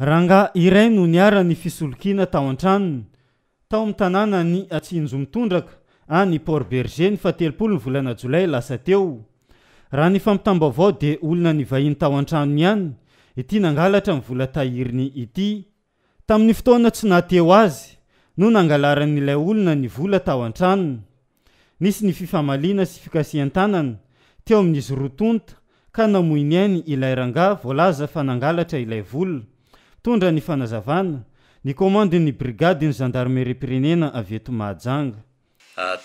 Rangahy iray no niharan'ny fisolokiana tao an-tranony, tao amin'ny tanànan'i Atsinjomitondraka, any Port Bergé, ny fahatelopolo ny volana jolay lasa teo. Raha ny fampitam-baovao dia olona nivahiny tao an-tranony ihany ity nangalatra ny vola tahiriny ity. Tamin'ny fotoana tsy naha teo azy no nangalaran'ilay olona ny vola tao an-tranony. Nisy ny fifamaliana sy fikasihan-tanana teo amin'izy roa tonta ka namoy ny ainy ilay rangahy voalaza fa nangalatra ilay vola. Mitondra ny fanazavana, ny komandin'ny brigadin'ny zandarimeriam-pirenena avy eto Mahajanga.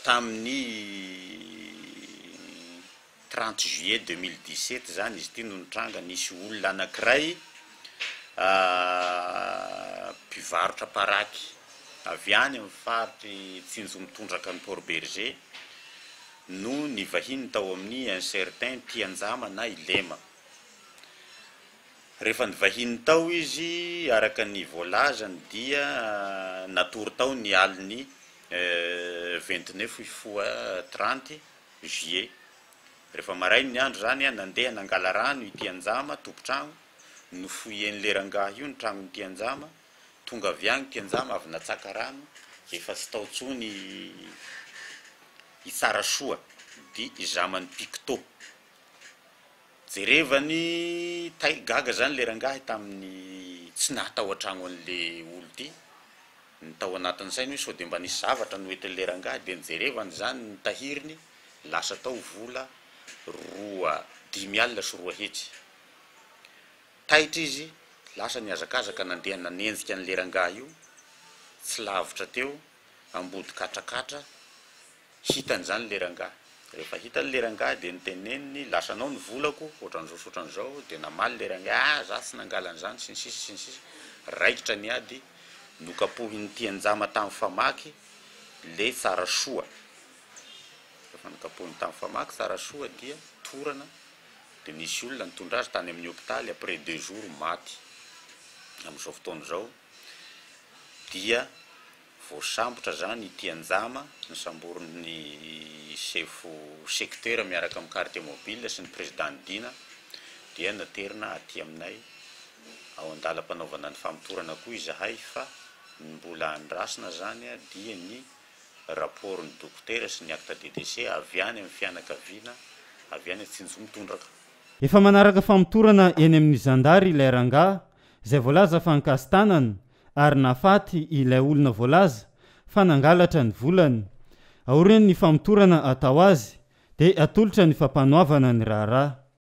Tamin'ny 30 juillet 2017 izany izy ity no nitranga, nisy olona anankiray mpivarotra paraky avy any amin'ny faritry Tsinjomitondraka any Port Bergé no nivahiny tao amin'ny Un Certain Tianjama na i Lema. Rehefa nivahiny tao izy, araka ny voalazany dia natory tao ny alin'ny 29 hifoha 30 juillet. Rehefa maraina ny andro izany, nandeha nangala rano i Tianjama, tompon-tragno, nofohien'ilay rangahy io ny tragnon'i Tianjama, tonga avy agny Tianjama avy natsaka rano, efa tsy tao tsony i Tsarasoa di zaman'i Picto. Jerevany tay, gaga zany le rangahy tamin'ny tsy naha tao an-tragno an'le olo ty, ny tao anatin'ny sainy hoe sao de mba nisy zavatra noentin'le rangahy, de nijerevany zany ny tahiriny, lasa tao vola roa 205. Taitra izy, lasa nihazakazaka nandeha nanenjika an'le rangahy io, tsy lavitra teo, ambody katrakatra, hitany zany le rangahy. Rehefa hitany le rangahy de noteneniny, lasanao ny volako, ohatran'izao sy ohatran'izao, de namaly le rangahy, ah za tsy nangala an'izany, sy ny sisa sy ny sisa, raikitra ny ady, nokapohin'i Tianjama tamin'ny famaky le Tsarasoa. Rehefa nokapohiny tamin'ny famaky Tsarasoa dia torana dia nisy olona nitondra azy tany amin'ny hopitaly après deux jours maty. Amin'izao fotoana izao dia voasambotra izany i Tianjama, nosamborin'ny sefo secteur miaraka amin'ny quartier mobile sy ny président ny Dina dia naterina aty aminay ao an-dalam-panaovana ny famotorana koa izahay fa ny mbola andrasana izany dia ny rapport ny dokotera sy ny acte de décès avy any amin'ny fianakaviana avy any Tsinjomitondraka. Efa manaraka famotorana eny amin'ny zandary ilay rangahy izay voalaza fa nikasi-tanana ary nahafaty ilay olona voalaza fa nangalatra ny volany. Aorian'ny famotorana atao azy dia atolotra ny fampanoavana ny raharaha.